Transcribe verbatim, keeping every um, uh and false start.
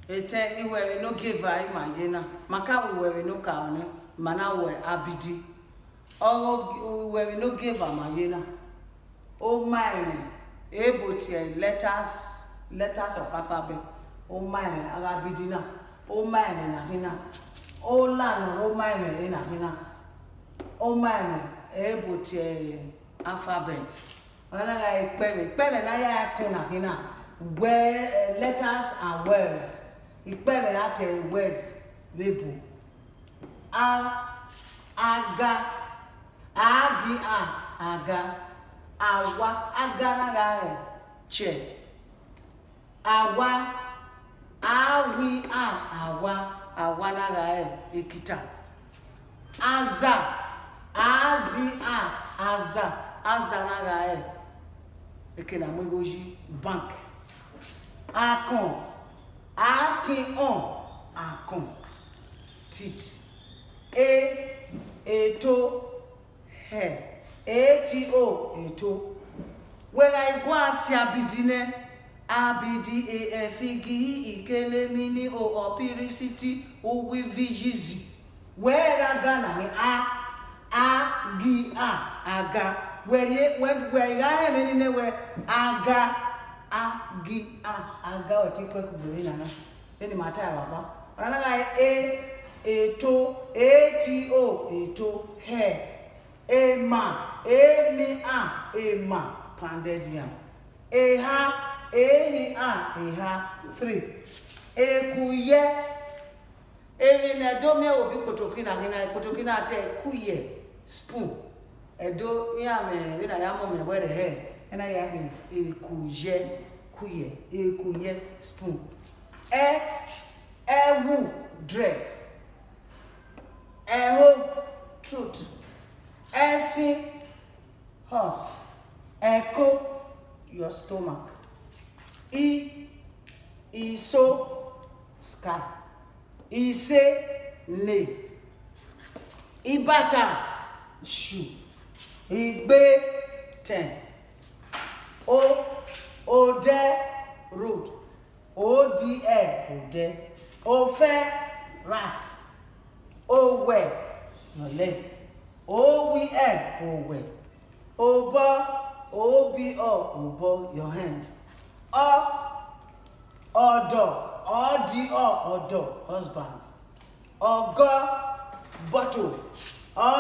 Etẹn, iwẹ vbe ne ogieva ima ye na, ma ka wẹ iwẹ vbe ne okaro nẹ, ma na wẹ abidi. Ọghe iwẹ vbe ne ogieva ma ye na. Omaẹmwẹ, ebo tie letters, letters of alphabet. Omaẹmwẹ, agha abidi na, omaẹmwẹ na khin na. Ola ne ọ rre omaẹmwẹ na khin na. Omaẹmwẹ, ebo tie alphabet. Ọna na gha re ikpẹmwẹ, ikpẹmwẹ ne a ya kun na khin na, wẹ, eh, letters and words. Ikpẹmwẹ ra tie words vbe ebo. A, aga, a gi a, aga, awa, aga na gha re chair. Awa, a wi a, awa, awa na gha re ekita. Aza, a zi a, aza, aza na gha re eke ne a mu igho yi, bank. Akọn, a kin ọn, akọn, teeth. E, eto, hẹ, e ti o, eto. Wẹ gha gua tie abidi nẹ, a b d e f g h i k l m n o p r i s t u w v y z. Wẹ gha ga na ni a, a, gi a, aga. Wẹ rhie, wẹ, wẹ gha rẹn vbene nẹ wẹ aga, a, gi a, aga, ọ te kue kugbe vbe na na. Vbene ima ta ẹre vbe aba. Ọna na gha re e, eto, e ti o, eto, hẹ. Ema, e mi a, ema, pounded yam. Eha, e hi a, eha, three. Ekuyẹ, emwi ne Ẹdo miẹn vbe obọ ikpotokina khin na, ikpotokina te kuyẹ, spoon. Ẹdo iran mwẹ vbene a ya mu mẹ wẹrẹ hẹ, ẹna ya khin ekuyẹ, kuyẹ, ekuyẹ, spoon. Ẹ, ẹwu, dress. Ẹho, throat. Ẹsin, horse. Ẹko, your stomach. I, iso, sky. Ise, nail. Ibata, shoe. Igbe, ten. O, odẹ, road. O D E, odẹ. Ofẹn, rat. Owẹ, your leg. Owiẹ, owẹ. Obọ, O B Ọ, obọ, your hand. Ọ, ọdọ, Ọ D Ọ, ọdọ, husband. Ọgọ, bottle. Ọ,